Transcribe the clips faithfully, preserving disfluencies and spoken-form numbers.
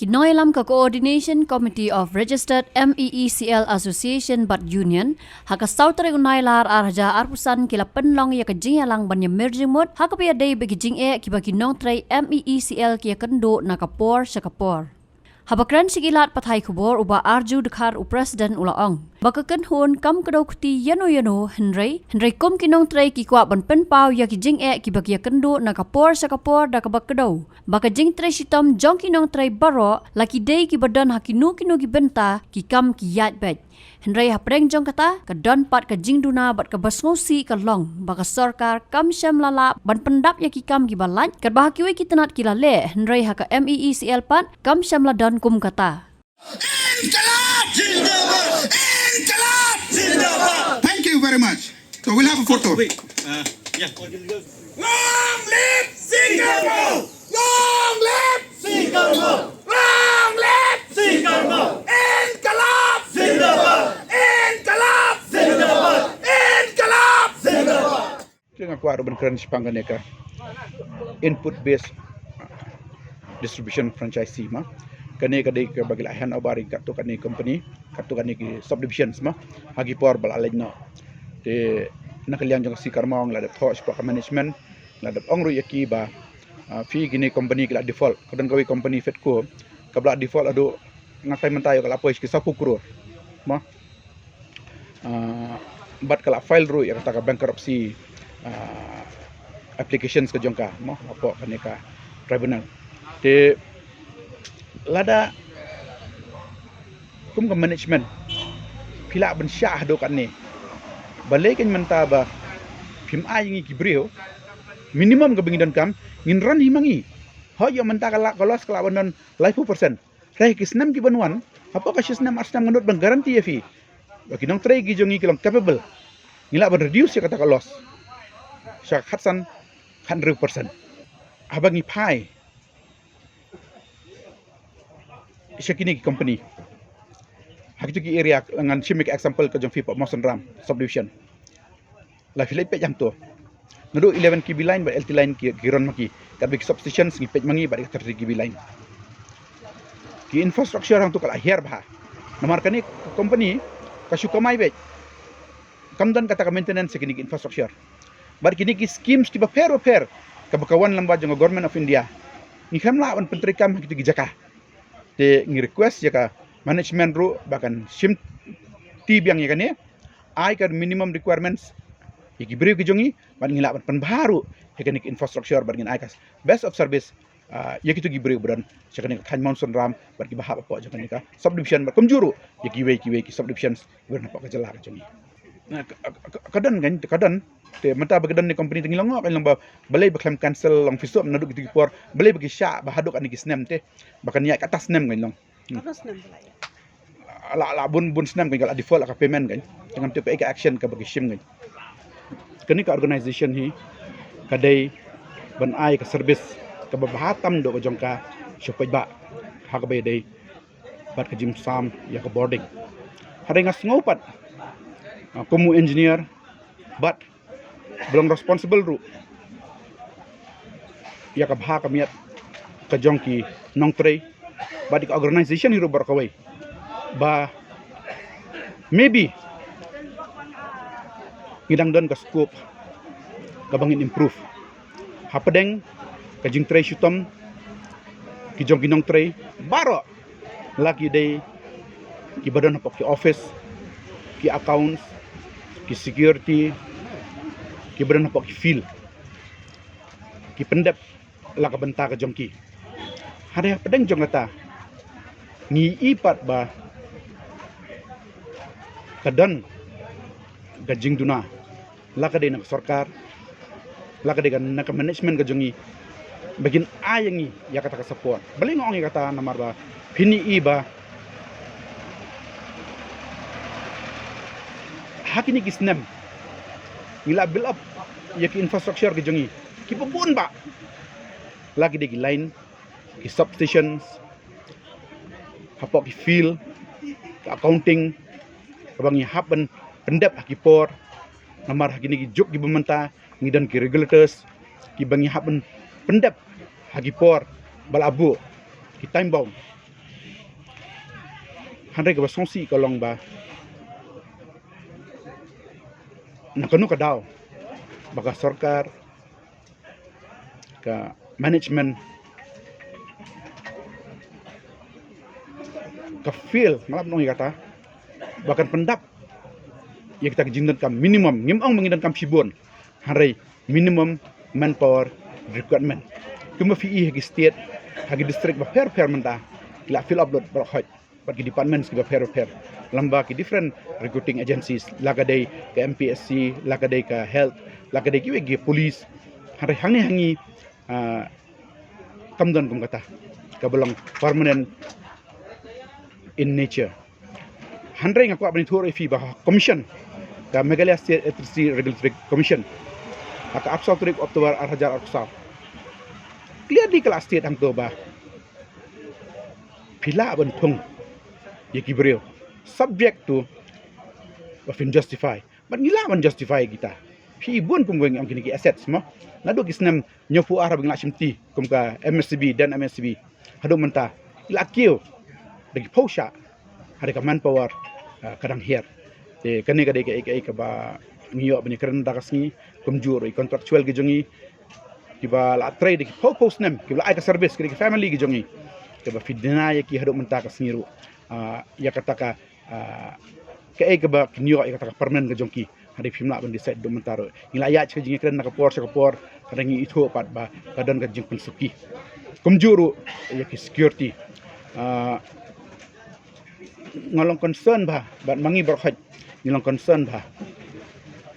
Nongïalam ka Coordination Committee of Registered M E E C L Association bad Union, ha ka saw tarik u Nailar ar hajar arphew san ki la pynlong ïa ka jingïalang ban ïamir jingmut ha kaba ïadei bad ki jingeh kiba ki nongtrei M E E C L ki ïakynduh na ka por sha ka por. Haba kren sha ki lad pathai khubor, u Bah Arju Dkhar, u President, u la ong ba ka kynhun kam kdew kti ïano ïano, hynrei hynrei kum ki nongtrei ki kwah ban pynpaw ïa ki jingeh kiba ki ïakynduh na ka por sha ka por da kaba kdew ba ka jingtrei shitom jong ki nongtrei baroh, la ki dei kiba don ha kino kino ki bynta, ki kam ki ïaid beit. Hynrei hapdeng jong kata, ka don pat ka jingduna bad kaba sngewsih ka long ba ka sorkar kam shym la lah ban pyndap ïa ki kam kiba lait, katba ha kiwei ki tnat ki la leh, hynrei ha ka M E E C L pat kam shym la don kum kata. Inqilab Zindabad! Inqilab Zindabad! Thank you very much. So we'll have a photo. Wait, uh, yeah. Long live Singapore! Long live Singapore! Long live Singapore! Inqilab Zindabad! Inqilab Zindabad! Inqilab Zindabad! Te nga kwah ruh ban kren shaphang kane ka input based distribution franchise ma. Kane ka dei kaba ki la hand over ïa katto katne company, katto katne ki subdivisions ma, ha ki por ba la leit noh. Te na ka liang jong ka C Karmong la dep thoh shaphang ka management, la dep ong ruh ïa ki ba, ah, phi kine company ki la default. Ka don kawei company Fedco kaba la default haduh, nga tharai mynta ïoh ka la poi sha ki saphew klur ma. Ah, bad ka la file ruh ïa kata ka bankruptcy, ah, applications ka jong ka mo, hapoh kane ka tribunal. Te lada kum ka management phi lah ban shah haduh katne, balei kan mynta ba phim ai ngi ki briew, minimum kaba ngi donkam ngin run hi ma ngi. Hooid, ïoh mynta ka la, ka loss ka lah ban don laiphew percent. Hynrei ki snem ki ban wan, hapoh ka shi snem ar snem nga nud ban guarantee ïa phi ba ki nongtrei ki jong ngi ki long capable. Ngi lah ban reduce ïa kata ka loss sha khatsan, khathynriew percent. Haba ngi phai sha kine ki company ha kito ki area, ngan shim ïa ka example ka jong phi hapoh Mawsynram subdivision. La phi leit peit hangto. Naduh eleven K V line bad L T line ki, ki run ma ki. Katba ki substations ngi peit ma ngi bad ka thirty K V line. Ki infrastructure hangto ka la hiar bha. Namar kane ka company ka shu kamai beit. Kam don kata ka maintenance ïa kine ki infrastructure. Bad kine ki schemes kiba pher ba pher kaba ka wan lyngba jong ka Government of India, ngi khlem lah ban pyntreikam ha kito ki jaka. Te ngi request ïa ka management ruh ba kan shim ti biang ïa kane, ai ka minimum requirements ïa ki briew ki jong ngi, bad ngi lah ban pynbha ruh ïa kane ka infrastructure, bad ngin ai ka best of service, ah, ïa kito ki briew ba don sha kane ka thaiñ Mawsynram, bad kiba hap hapoh jong kane ka subdivision, bad kumjuh ruh ïa kiwei kiwei ki subdivisions kiba don hapoh ka jylla ka jong ngi. Na ka, ka, ka, ka don kan, ka don. Te mynta ba ka don ne company te ngi la ngoh kan long ba balei ba khlem cancel long phi suk naduh kito ki por, balei ba ki shah ba haduh kane ki snem te. Ba kan ïaid kata snem kan long. Hmm. Kata snem ba la ïaid. La, la bun, bun snem kan ka la default la ka payment kan. Te ngam tip kaei ka action kaba ki shim kan. Kane ka organization hi ka dei ban ai ka service kaba bha tam doh ka jong ka sha u paidbah ha kaba ïadei bad ka jingsam ïa ka bording. Hynrei nga sngew pat, ah, kum u engineer bad ba long responsible ruh ïa ka bha ka miat ka jong ki nongtrei bad ïa ka organization hi ruh baroh kawei, ba maybe ngi dang don ka scope kaba ngin improve hapdeng ka jingtrei shitom ki jong ki nongtrei baroh, la ki dei kiba don hapoh ki office, ki accounts, ki security, kiba don hapoh ki field, ki pyndep la ka bynta ka jong ki. Hynrei hapdeng jong kata ngi i pat ba ka don ka jingduna, la ka dei na ka sorkar, la ka dei ka na ka management ka jong ngi, ba kin ai ïa ngi ïa kata ka support. Balei nga ong ïa kata, namar ba phin i ba ha kine ki snem ngi la build up ïa ki infrastructure ki jong ngi kiba bun bha, la ki dei ki line, ki substations, hapoh ki field, ka accounting, kaba ngi hap ban pyndep ha ki por, namar ha kine ki juk kiba mynta ngi don ki regulators kiba ngi hap ban pyndep ha ki por ba la buh, ki time bound. Hynrei kaba sngewsih ka long ba na kano ka daw ba ka sorkar, ka management, ka fail, nga lah ban ong ïa kata, ba kan pyndap ïa kita ki jingdonkam minimum, ngim ong ba ngi donkam shibun, hynrei minimum manpower requirement. Kumba phi i ha ki state, ha ki district bapher bapher mynta ki la fill up lut baroh khoit bad ki departments kiba pher bapher, lem bad ki different recruiting agencies, la ka dei ka M P S C, la ka dei ka health, la ka dei kiwei ki police. Hynrei hangne ha ngi, ah, kam don kum kata kaba long permanent in nature. Hynrei nga kwah ban ïathuh ruh ïa phi ba ka commission, ka Meghalaya State Electricity Regulatory Commission, ha ka arphew saw tarik October arhajar arphew saw, clearly ka la state hangto ba phi lah ban thung ïa ki briew, subject to ba phin justify. Bad ngi lah ban justify kita. Phi i bun kum ba ngi ong kine ki assets mo. Naduh ki snem hynñiewphew ar ba ngi la shimti kum ka M S C B, dan M S C B, haduh mynta ki la kiew da ki phew shah. Hynrei ka manpower, ah, ka dang hiar. Te kane ka dei kaei kaei kaba ngi ïoh ban ïakren da ka sngi, kumjuh ruh i contractual ki jong ngi kiba la trei da ki phew phew snem, kiba la ai ka service, ki dei ki family ki jong ngi, kiba phi deny ïa ki haduh mynta ka sngi ruh. Ah, ïa kata ka, ah, kaei kaba kin ïoh ïa kata ka permanent ka jong ki. Hynrei phim lah ban decide haduh mynta ruh. Ngi la ïaid sha ka jingïakren na ka por sha ka por, hynrei ngi ithuh pat ba ka don ka jingpynsuki. Kumjuh ruh ïa ki security. Ah, nga long concern bha, bad ma ngi baroh khoit ngi long concern bha.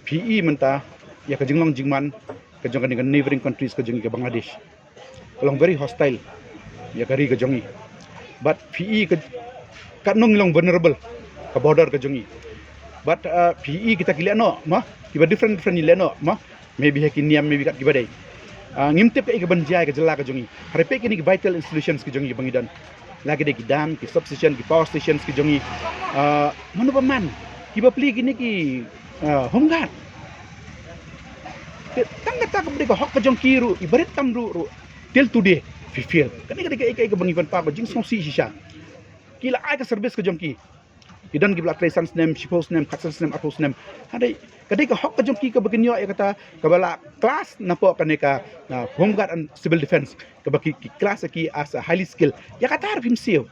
Phi i mynta ïa ka jinglong jingman ka jong kane ka neighboring countries ka jong ngi ka Bangladesh. Ka long very hostile ïa ka ri ka jong ngi. Bad phi i ka, katno ngi long vulnerable ka border ka jong ngi. Bad, ah, phi i kita ki lehnoh mo, kiba different different ki lehnoh mo. Maybe ha ki niam, maybe kat kiba dei. Ah, ngim tip kaei kaban jia ïa ka jylla ka jong ngi. Hynrei peit kine ki vital institutions ki jong ngi ba ngi don. La ki dei ki dam, ki substation, ki power stations ki jong ngi. Ah, mano ba man? Kiba plie kine ki, ah, home guard. Te tang kata kaba dei ka hok ka jong ki ruh, i barit tam ruh ruh, till today phi fail. Kane ka dei kaei kaei kaba ngi pynpaw ka jingsngewsih shisha. Ki la ai ka service ka jong ki. Ki don kiba la trei san snem, shiphew snem, khatsan snem, arphew snem. Hynrei ka dei ka hok ka jong ki kaba kin ïoh ïa kata, kaba la class napoh kane ka, ah, Home Guard and Civil Defence, kaba ki, ki class ïa ki as a highly skilled. Ïa kata ruh phim siew.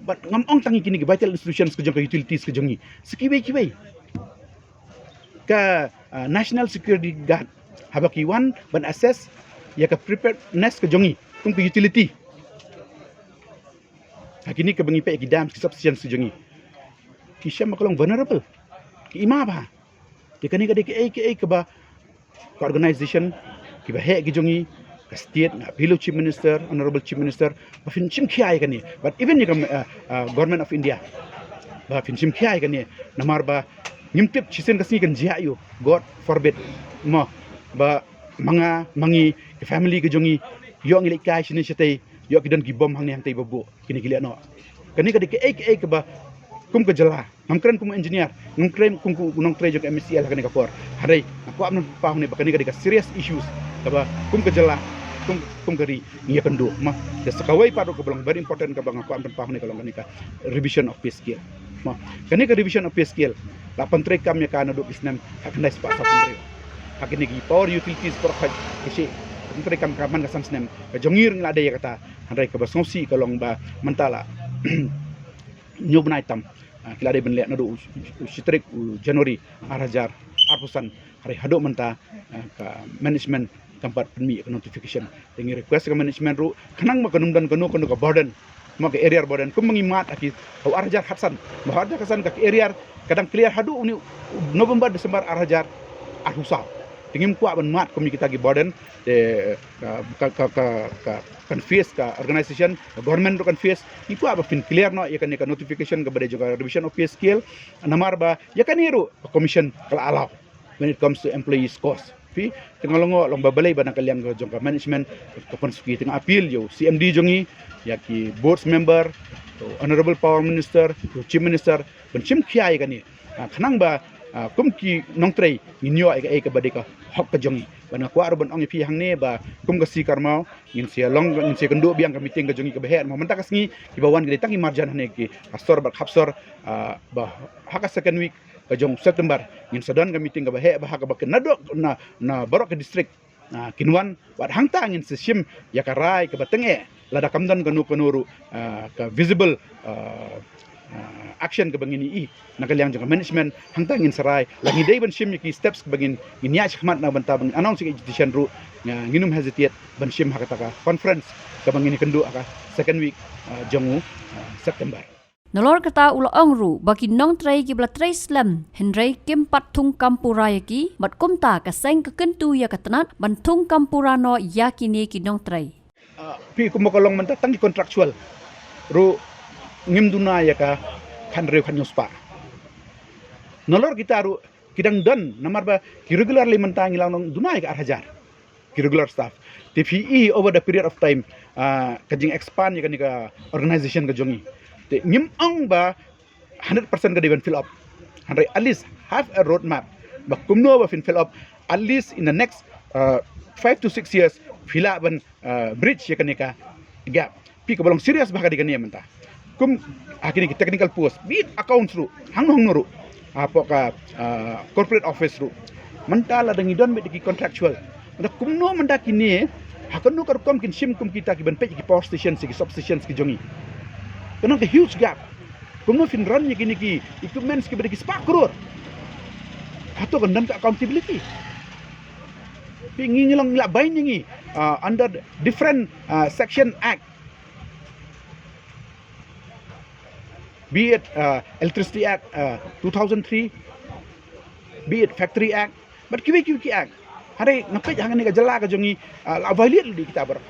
Bad ngam ong tang ïa kine ki vital institutions ka jong ka, utilities ka jong ngi, sa kiwei kiwei. Ka, ah, National Security Guard, haba ki wan ban assess ïa ka preparedness ka jong ngi kum ka utility, ha kine kaba ngi peit ïa ki dams, ki substations ki jong ngi, ki shem ba ka long vulnerable, ki i ma bha. Te kane ka dei kaei kaei kaba ka organization, kiba heh ki jong ngi, ka state, nga appeal ïa u Chief Minister, Honorable Chief Minister, ba phin shim khia ïa kane. But even ïa ka, uh, uh, Government of India, ba phin shim khia ïa kane. Namar ba ngim tip shisien ka sngi kan jia ïa u, God forbid. Mo, ba ma nga, ma ngi, ka family ka jong ngi, ïoh ngi leit kai shane shatei, ïoh ki don ki bom hangne hangtei ba buh kine ki lehnoh. Kane ka dei kaei kaei kaba kum ka jylla, ngam kren kum u engineer, ngam kren kum u nongtrei jong ka M S E L ha kane ka por. Hynrei nga kwah ban pynpaw hangne ba kane ka dei ka serious issues kaba kum ka jylla, kum, kum ka ri ngi ïakynduh, mo. Te sa kawei pat ruh kaba long very important kaba nga kwah ban pynpaw hangne ka long kane ka revision of pay scale. Mo, kane ka revision of pay scale la pyntreikam ïa ka naduh ki snem khatkhyndai spah sawphew hynriew. Ha kine ki power utilities por khat ki shi pyntreikam ka man ka san snem. Ka jong ngi ruh ngi la dei ïa kata. Hynrei kaba sngewsih ka long ba mynta la hynñiew bnai tam, ah, ki la dei ban leh naduh u, u shi tarik u January arhajar arphew san. Hynrei haduh mynta, ah, ka management kam pat pynmih ïa ka notification. Te ngi request ka management ruh, khnang ba kan ym don kano kano ka burden, mo, ka arrear burden, kumba ngi mad ha ki, ha u arhajar khatsan, ba ha u arhajar khatsan ka arrear ka dang clear haduh une u November, December arhajar arphew saw. Te ngim kwah ban mad kum ïa kita ki burden. Te ka, ka, ka, ka, ka kan face ka organization, ka government ruh kan face. Ngi kwah ba phin clear noh ïa kane ka notification kaba dei jong ka revision of pay scale. Namar ba ïa kane ruh ka commission ka la allow when it comes to employees cost. Phi, te nga long, long ba balei ba na ka liang ka jong ka management ka pynsuki. Te nga appeal ïa u C M D jong ngi, ïa ki board member, u Honorable Power Minister, u Chief Minister, ban shim khia ïa kane. Ah, khnang ba Ah, kum ki nongtrei ngin ïoh ïa kaei kaba dei ka hok ka jong ngi. Bad nga kwah ruh ban ong ïa phi hangne ba kum ka C. Karmaw ngin sa long, ngin sa kynduh biang ka meeting ka jong ngi kaba heh. Namar mynta ka sngi kiba wan ki dei tang ki marjan hangne, ki Astor bad Khapsor, ah, ba ha ka second week ka jong September ngin sa don ka meeting kaba heh, ba ha kaba kin naduh na, na baroh ka district, ah, kin wan, bad hangta ngin sa shim ïa ka rai kaba tyngeh. Lada kam don kano kano ruh, ah, ka visible, ah, ah, action kaba ngin ïohi na ka liang jong ka management, hangta ngin sa rai. Lada ngi dei ban shim ïa ki steps kaba ngin, ngin ïaid shakhmat na bynta ba ngin announce ïa ka agitation ruh, ah, ngin ym hesitate ban shim ha kata ka conference kaba ngin ïakynduh ha ka second week, ah, jong u, ah, September. Nalor kata u la ong ruh ba ki nongtrei kiba la trei slem hynrei kim pat thung kam pura ïa ki, bad kumta ka seng ka kyntu ïa ka tnat ban thung kam pura noh ïa kine ki nongtrei. Ah, phi, kumba ka long mynta tang ki contractual ruh ngim duna ïa ka khathynriew khathynñiew spah. Nalor kita ruh ki dang don, namar ba ki regular lei mynta ngi la ong duna ïa ka ar hajar ki regular staff. Te phi i over the period of time, ah, ka jing expand ïa kane ka organization ka jong ngi. Te ngim ong ba hundred percent ka dei ban fill up, hynrei at least have a road map ba kumno ba phin fill up, at least in the next, uh, five to six years phi lah ban, uh, bridge ïa kane ka gap. Phi, kaba long serious bha ka dei kane mynta. Kum ha kine ki technical post, be it accounts ruh, hangno hangno ruh, hapoh ka, uh, corporate office ruh. Mynta lada ngi don beit ki contractual, mynta kumno mynta kine, ha kano ka rukom kin shim kum kita kiban peit ki power stations, ki substations ki jong ngi? Ka don ka huge gap. Kumno phin run ïa kine ki equipments kiba dei ki spah klur? Hato kan don ka accountability? Phi, ngi, ngi long, ngi la bind ïa ngi, uh, under the different, uh, section act, be it, uh, Electricity Act, uh, two thousand three, be it Factory Act, bad kiwei kiwei ki act. Hynrei nga peit hangne ka jylla ka jong ngi, uh, la violate lem kita baroh.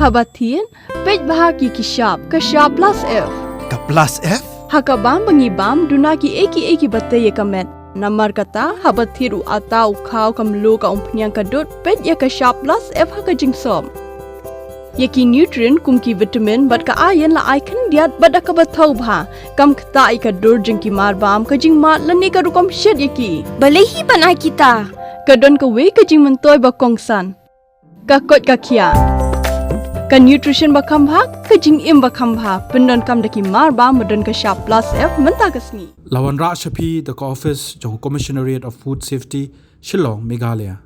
Haba thied, peit bha ïa ki shap, ka shap plus F. Ka plus F? Ha ka bam ba ngi bam, duna kiei kiei kiba tei ïa ka met. Namar kata, haba thied u atta, u khaw, ka mluh, ka umphniang, ka dud, peit ïa ka shap plus F ha ka jingsop. Ïa ki nutrient kum ki vitamin bad ka iron la ai khyndiat bad da kaba thaw bha. Kam ktah ïa ka dur jong ki marbam, ka jingmad lane ka rukom shet ïa ki. Balei hi ban ai kita? Ka don kawei ka jingmyntoi ba kongsan. Ka koit ka khiah. Ka nutrition ba kham bha, ka jingim ba kham bha, pyndonkam da ki marbam ba don ka shap plus F mynta ka sngi. La wanrah sha phi da ka office jong Commissionariat of Food Safety, Shillong, Meghalaya.